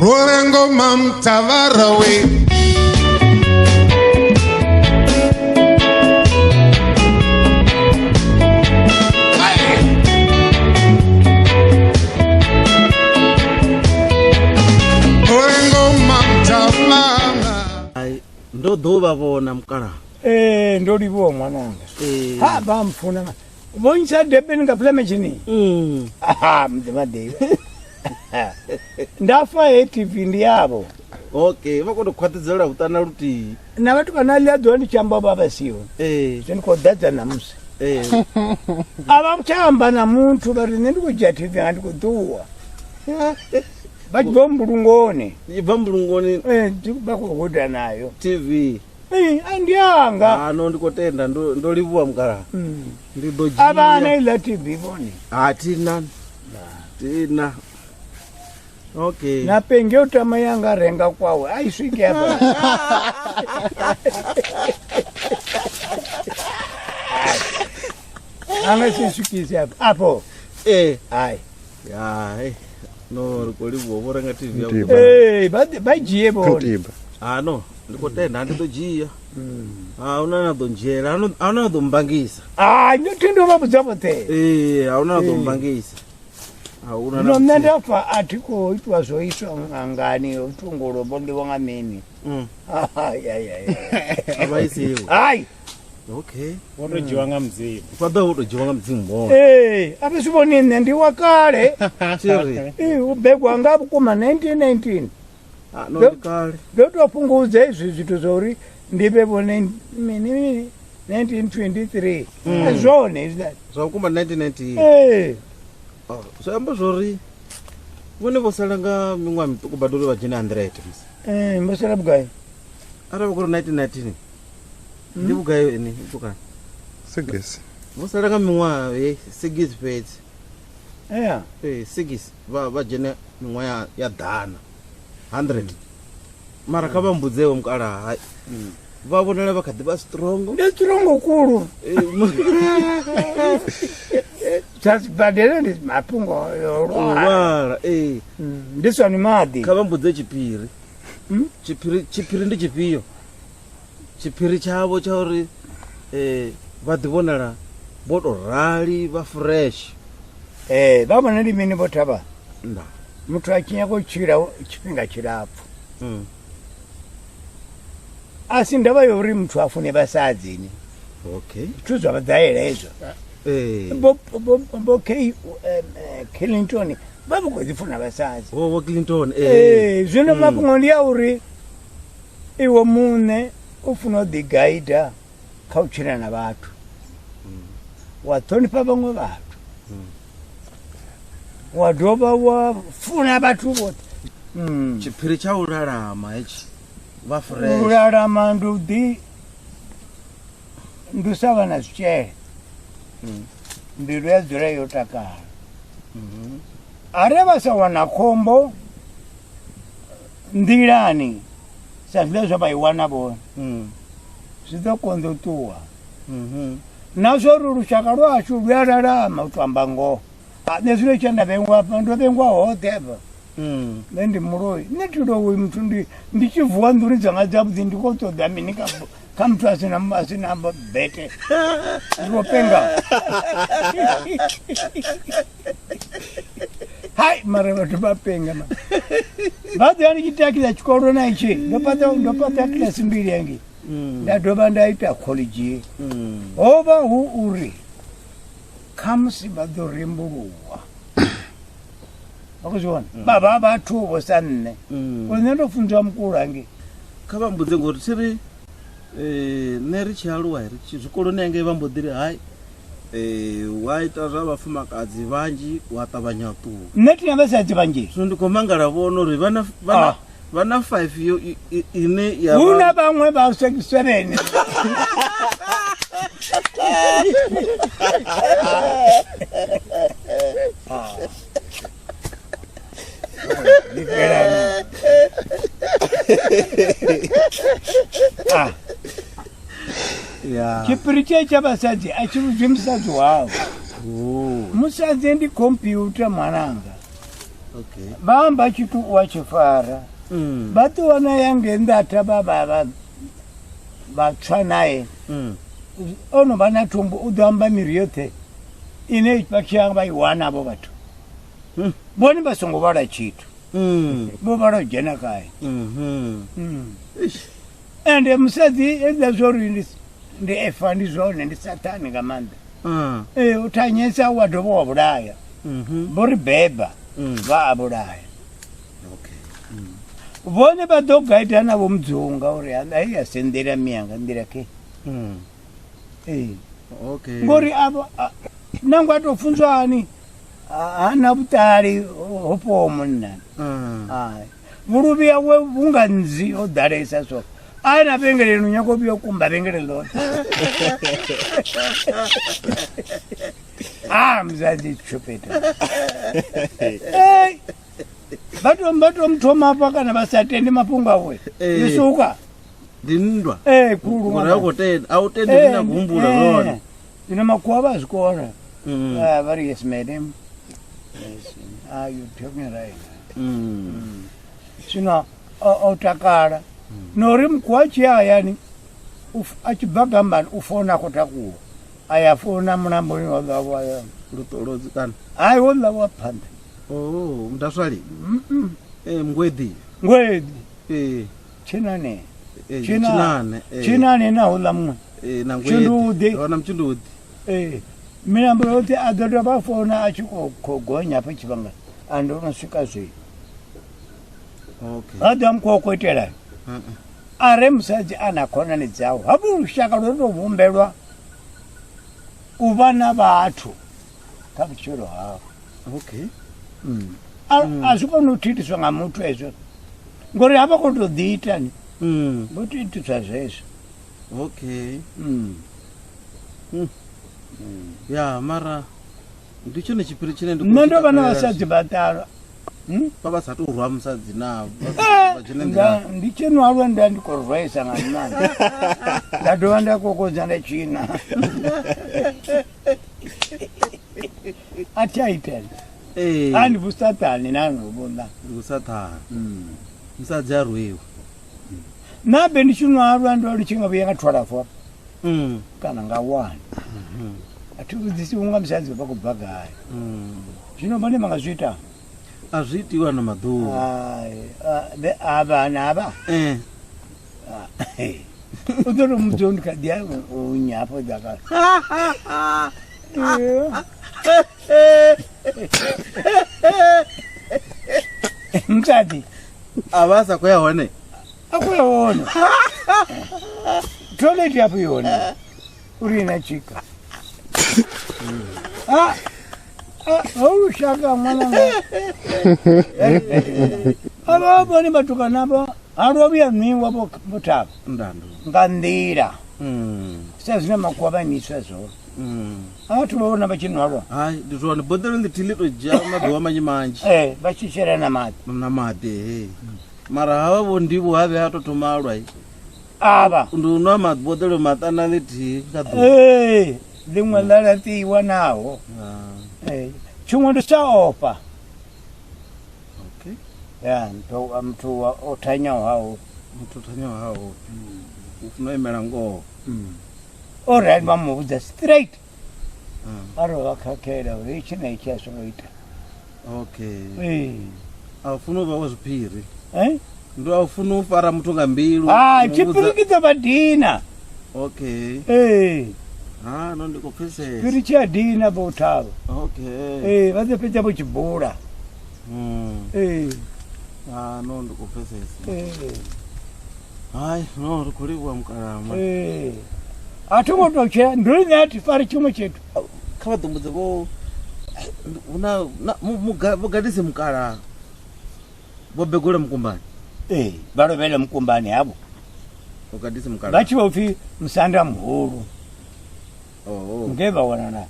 Rove ngoma mtavara we. Rove ngoma mtavara. Ai, ndo ḓo vha vhona mukalaha. Ee, ndo livhuwa ṅwananga. Ee. Ha vha mpfuna. Vho ntsha Durban nga Flemington. Ha mudzimu ḓivha. Nda fa he TV ndi yavho. Okay, vha khou tou khwaṱhidzela vhuṱana luthihi. Na vhathu vha na ḽia ḓuvha ndi tshi amba vha vha siho. Ee. Zwino ndi khou ḓadza ṋamusi. Ee. A vha tsha amba na muthu vha ri nṋe ndi khou dzhia TV yanga ndi khou ṱuwa. Vha tshi bva mbulungoni. I bva mbulungoni. Ee, vha khou guda nayo. TV. Ee, a ndi anga. Ah, no ndi khou tenda ndo ndo livhuwa mukalaha. Ndi ḓo dzhia. A vha na iḽa TV vhone. Ha thina. Thina. Okay. Na penge u tama yanga renga kwawe a i swiki afha. A nga si swikise afho. Afho. Eh. Hai. Ya, hey. No, ri khou livhuwa vho renga TV ya Ntiba. Ee, vha vha dzhie vhone. Ntiba. Ah no, ndi khou tenda ndi ḓo dzhia. A huna na ḓo ndzhiela, a huna na ḓo mbangisa. Ah, ndo thi ndo vha vhudza vhoṱhe. Ee, a huna na ḓo mbangisa. A huna Zwino na. nṋe nda pfa a thi khou itiwa zwo iswa ngani thungulo vho ḽiwa nga mini. Ai, ai, ai. A vha isiwe. Hai. Okay. Wo to dzhiwa nga mudzimu. Vha ḓo vho to dzhiwa nga mudzimu vhone. Ee, a vha zwi vhoni nṋe ndi wa kale. Tsiri. Ee, u begwa nga vhukuma 1919. Ah, no ndi kale. Ndo to fhungudza izwi zwithu zwa uri ndi vhe vho mini mini 1923. A zwone hezwiḽa. Zwa vhukuma 1919. Ee. Oh, zwi amba zwori vhone vho sala nga miṅwaha miṱuku badi uri vha dzhene 100 musi. Ee, vho sala vhugai? Arali vha khou ri 1919 ndi vhugai ene tukana? Sigisi. Vho sala nga miṅwaha ye sigisi fhedzi. Yeah. Ee, sigisi vha vha dzhene miṅwaha ya, ya ḓana 100. Mara kha vha mbudzewo mukalaha hai. Vha vhonala vha kha ḓi vha strong. Ndi strong kulu. Tsha sibadela ndi mafhungo yo lwala. Lwala, ee. Ndi swa ni maḓi. Kha vha mbudze tshiphiri. Tshiphiri tshiphiri ndi tshifhio? Tshiphiri tshavho tsha uri vha ḓi vhonala vho to rali vha fresh. Ee, vha vhona ndi mini vho thavha? Nda. Muthu a tshi nyaga u tshila tshifhinga tshilapfu. A si ndavha ya uri muthu a fune vhasadzi ni. Okay. Zwithu zwa vhaḓaela hezwo. Ee. Vho vho vho K Clinton vha vha khou ḓi funa vhasadzi. Vho vho Clinton ee. Ee, zwino mafhungo ndi a uri iwe muṋe u funa u ḓi gaida kha u tshila na vhathu. Wa ṱhonifha vhaṅwe vhathu. Wa dovha wa funa vhathu vhoṱhe. Tshiphiri tsha u lalama hetshi vha fresh. U lalama ndi u ḓi ndi u sa vha na zwitshele. Mbilu ya dzula yo takala. Arali vha sa wana khombo nḓilani sa zwiḽa zwa vha i wana vhone zwi ḓo konḓa u ṱuwa. Na zwa uri lushaka lwashu lu a lalama u to amba ngoho. Nṋe zwino tshe nda vhengwa hafha ndo vhengwa hoṱhe hafha. Nṋe ndi muloi. Nṋe thi lowi muthu ndi ndi tshi vuwa nḓuni dzanga dzavhuḓi ndi khou ṱoḓa mini kha kha muthu a sina a sina bete. Ndi khou penga. Hai mara vhathu vha penga ma. Vha ḓo ya ndi tshi takila tshikolo na itshi ndo fhaṱa ndo fhaṱa kilasi mbili hangei. Nda dovha nda ita college. Ho vha hu uri khamusi vha ḓo rembuluwa. Vha khou zwi vhona? Vha vha vhathu vho sa nṋe. Uri nṋe ndo funziwa mukulu hangei. Kha vha mbudze ngori thi ri nṋe ri tshi aluwa ri tshi zwikoloni hangei vha mbo ḓi ri hai wa ita zwa vhafumakadzi vhanzhi wa ṱavhanya u ṱuwa. Nṋe thi na vhasadzi vhanzhi. Zwino ndi khou mangala vhona uri vhana vhana vhana 5 yo ine ya Hu na vhaṅwe vha 7. Tshiphiri tshe tsha vhasadzi a tshi vhudzwi musadzi wawe. Musadzi ndi computer mwananga. Okay. Vha amba tshithu u a tshi fara. Vha ṱuwa naye ngei nnḓa vha vha tswa naye. O no vha na thumbu u ḓo amba miri yoṱhe ine vha tshi ya vha i wana avho vhathu. Vhone vha songo vhala tshithu. Vho vhala u dzhena khae. Ende musadzi hezwiḽa zwo uri ndi efa ndi zwone ndi sathane nga maanḓa. Ee, u thanyesa wa dovha wa vhulaya. Vho ri beba vha a vhulaya. Okay. Vhone vha ḓo gaida na vho mudzunga uri hei a si nḓila miyanga nḓila ke. Ee. Okay. Ngori avho nangwe a tou funzwa hani hana vhuṱali ho fhiwaho munna. Hai. Vhuluvhi hawe vhu nga nzi ho ḓalesa so. A na vhengeleni u nyaga u vhuya u kumba vhengele ḽoṱhe. Ah, musadzi tshupeta. Ei. Vha to muthoma hafha kana vha sa tendi mafhungo awe. Eh. Ndi suka. Ndi nndwa. Eh, khulu. Ngori a khou tenda, a u tendi ndi na kuhumbula zwone. Zwino makhuwa vha zwi kona. Ah, vha ri yes madam. Yes. Ah, you talking right. Zwino o takala. No uri mukhuwa a tshi ya hayani a tshi bva gambani u founa a khou takuwa. A ya founa mulamboni wa ḽa wa ya. Luṱolodzi kana. Hai wo ḽa wa phanḓa. Oh, mudaswali. Ngweḓi. Ngweḓi. Eh. Tshinane. Tshinane. Tshinane na houḽa muṅwe. Na ngweḓi. Tshindudi. Na mutshindudi. Ee. Milambo yoṱhe a ḓo dovha founa a tshi khou gonya hafha tshivhanga. A ndo no swika zwino. Okay. Ha ḓo mukhuwa khou itela. A re musadzi a na khonani dzawe. Hafhu lushaka lwo tou vhumbelwa u vha na vhathu kha vhutshilo hawe. Okay. A zwi koni u thithiswa nga muthu hezwo. Ngori ha vha khou tou ḓi ita ni. Vho tou itiswa zwezwo. Okay. Ya mara ndi tshone tshiphiri tshine ndi Nṋe ndo vha na vhasadzi vhaṱanu. Vha vha sa tou rwa musadzi na vha dzhene nḓilani. Ndi tshi nwa lwe nda ndi khou rwesa nga maanḓa. Nda dovha nda kokodza nda tshina. A thi a itela. Ee. A ndi vhusaṱhane na no vhona. Ndi vhusaṱhane. Musadzi a rwiwa. Na be ndi tshi nwa lwa ndo ndi tshi nga vhuya nga 12 kana nga 1. A thi vhudzisi unga musadzi vha khou bva gai. Zwino vhone vha nga zwi ita? A zwi itiwa na maḓuvha. Hai, avha na avha. U ḓo tou mudza ndi kha ḓi ya u nyafho ḓaka. Musadzi A vha sa khou ya hone. A khou ya hone. Toilet hafho yone. Uri ina tshika. Ah, ho lushaka ṅwananga. Avha vhone vhatukana vha ha lwa vhuya nwiwa vho thavha. Ndandu. Nga nḓila. Sa zwine makhuwa vha imiswa zwone. A vhathu vha vhona vha tshi nwalwa. Hai, ndi zwone boḓelo ḽithihi ḽi tou dzhia maḓuvha manzhi manzhi. Ee, vha tshi shela na maḓi. Na maḓi he. Mara havha vho ndivho ha vhuya ha tou thoma alwa. Avha. Ndi u nwa maboḓelo maṱana ḽithihi nga ḓuvha. Ee, ḽiṅwe ḽa laṱiwa naho. Ee, tshiṅwe ndi sa ofha. Okay. Ya, muthu o thanyaho hao. Muthu o thanyaho hao. U funa u imela ngoho. O rali vha mu vhudza straight. A ro vha khakhela uri itshi na itshi a songo ita. Okay. Ee. A u funi u vha wa zwiphiri. Eh? Ndi a u funi u fara muthu nga mbilu. Hai, tshiphiri ki ḓo vha dina. Okay. Ee. Ha, no ndi khou pfesesa. Tshiphiri tshi a dina vho thavha. Okay. Ee, vha ḓo fhedza vho tshi bula. Ee. Ha, no ndi khou pfesesa. Ee. Hai, no ri khou livhuwa mukalama. Ee. A thi ngo tou tshila, ndo ri nṋe a thi fari tshiṅwe tshithu. Kha vha ḓo mbudze vho na vho gadisi mukala vho begula mukumbani. Ee, vha lovhela mukumbani havho. Vho gadisi mukala. Vha tshi vho pfi musanda muhulu. Oh. Nge vha wana na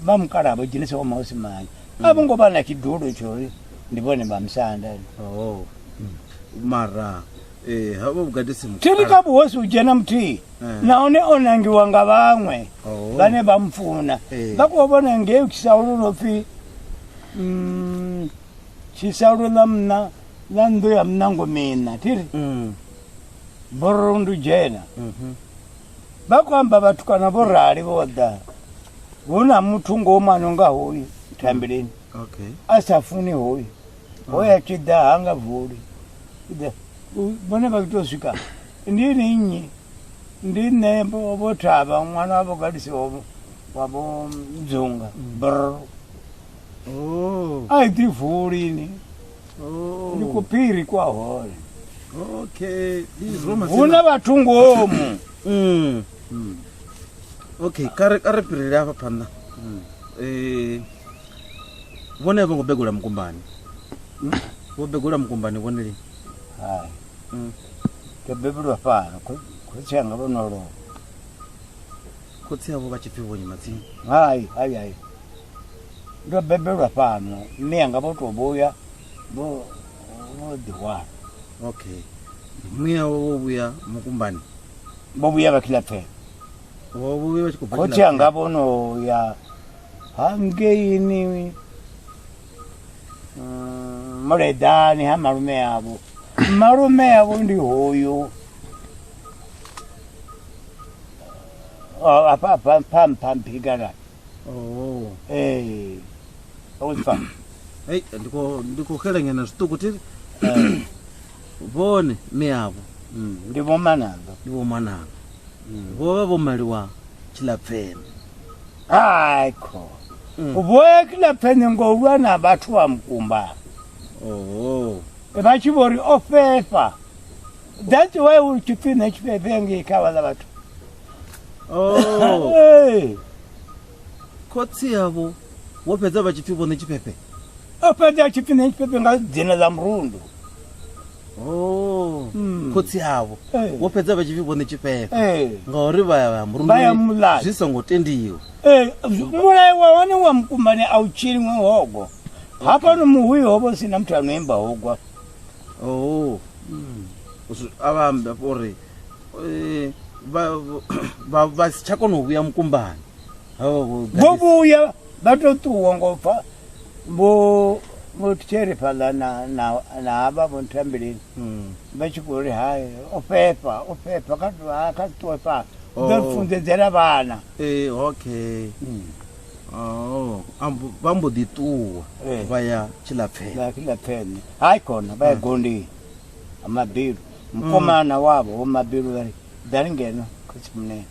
vha mukala vho dzhenisa wa mahosi manzhi. A vho ngo vha na tshidulo tsho ndi vhone vha musanda. Oh. Mara havho vho gadisi mukala. Thiri kha vhuhosi u dzhena muthihi. Nahone o nangiwa nga vhaṅwe vhane vha mufuna. Vha khou vhona ngei u tshisa lu no pfi Tshisalo ḽa mna ḽa nnḓu ya mnango mina thiri bororo ndi dzhena. Vha khou amba vhathu kana vho rali vho ḓa hu na muthu ngomu ano nga hoyu thambeleni. Okay. A sa funi hoyu. Hoyu a tshi ḓa ha nga vuli. Vhone vha tou swika ndi ni nnyi? Ndi nṋe vho Thavha ṅwana wa vho Gadisi wa vho Dzunga. Brr. Oh. A i ḓi vulini. Oh. Ndi kuphiri kwa hone. Okay. Hu na vhathu ngomu. Okay, kare pirele hafha phanḓa. Vhone vho ngo begula mukumbani. Vho begula mukumbani vhone lini? Hai. Ndo bebelwa fhano, khotsi anga vho no lovha. Khotsi avho vha tshi pfi vhonyi matsini? Hai, hai, hai. Ndo bebelwa fhano, mme anga vho tou vhuya vho ḓihwala. Okay. Mme avho vho vhuya mukumbani? Vho vhuya vha Khilapfela. Vho vhuya vha tshi khou bva Khotsi anga vho no ya hangeini Muleḓane ha malume avho. Malume avho ndi hoyu afha pha mphikala. Oh. Eh. Upfa. Hey, ndi khou xelanyana zwiṱuku thi. Vhone mme avho. Ndi vho Mananga. Ndi vho Mananga. Vho vha vho maliwa Tshilapfene. Hai kho. Vho ya Tshilapfene ngo lwa na vhathu vha mukumba. Oh. Vha tshi vho ri o fhefha. That's why u tshi pfi nṋe tshifhefhe ngei kha vhaḽa vhathu. Oh. Hey. Khotsi avho vho fhedza vha tshi pfi vhone tshifhefhe. O fhedza tshi pfi nṋe tshifhefhe nga dzina ḽa murundu. Oh. Khotsi avho vho fhedza vha tshi pfi vhone tshifhefhe. Ngauri vha ya murundu zwi songo tendiwa. Mulayo wa hone wa mukumbani a u tshiliṅwe hogo. Hafhano muhuyu ho vha hu si na muthu ano imba hogwa. Oh. A vha ambe uri vha si tsha kona u vhuya mukumbani. Vho vhuya vha tou ṱuwa ngo pfa vho thitsheri fhaḽa na havha vho Nthambeleni vha tshi khou ri hai o fhefha kha ṱuwe fhano u ḓo ri funzedzela vhana. Okay. Oh, vha mbo ḓi ṱuwa vha ya Tshilapfene. Vha ya Tshilapfene. Hai khona vha ya Gondeni ha Mabilu. Mukomana wavho vho Mabilu vha ri ḓani ngeno khotsi munene.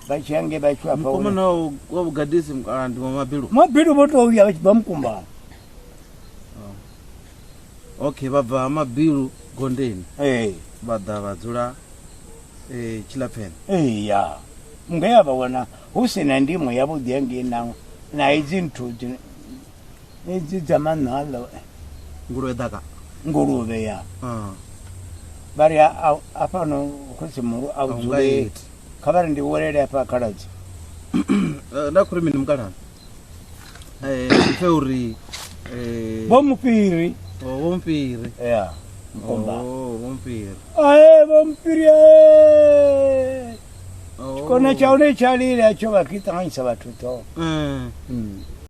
Vha tshi ya ngei vha tshi vha fha. Mukomana wa Vhugadisi ndi wa Mabilu. Mabilu vho tou vhuya vha tshi bva mukumbani. Okay, vha bva ha Mabilu Gondeni. Vha ḓa vha dzula Tshilapfene. Eya. Ngea vha wana hu si na ndimo yavhuḓi hangei na idzi nthu idzi dza maṋo. Nguluvhe ḓaka. Nguluvhe ya. Vha ri afhano khotsi muhulu a u dzulei. Kha vha ri ndi welele afha khaladzi. Nda khou ri mini mukalana? Pfe uri Vho Mufhiri. Vho Mufhiri. Ya. Mukumba. Oh, Vho Mufhiri. Ae Vho Mufhiri. Tshikona tsha hone tsha lila tsho vha ṱanganyisa vhathu ṱhoho.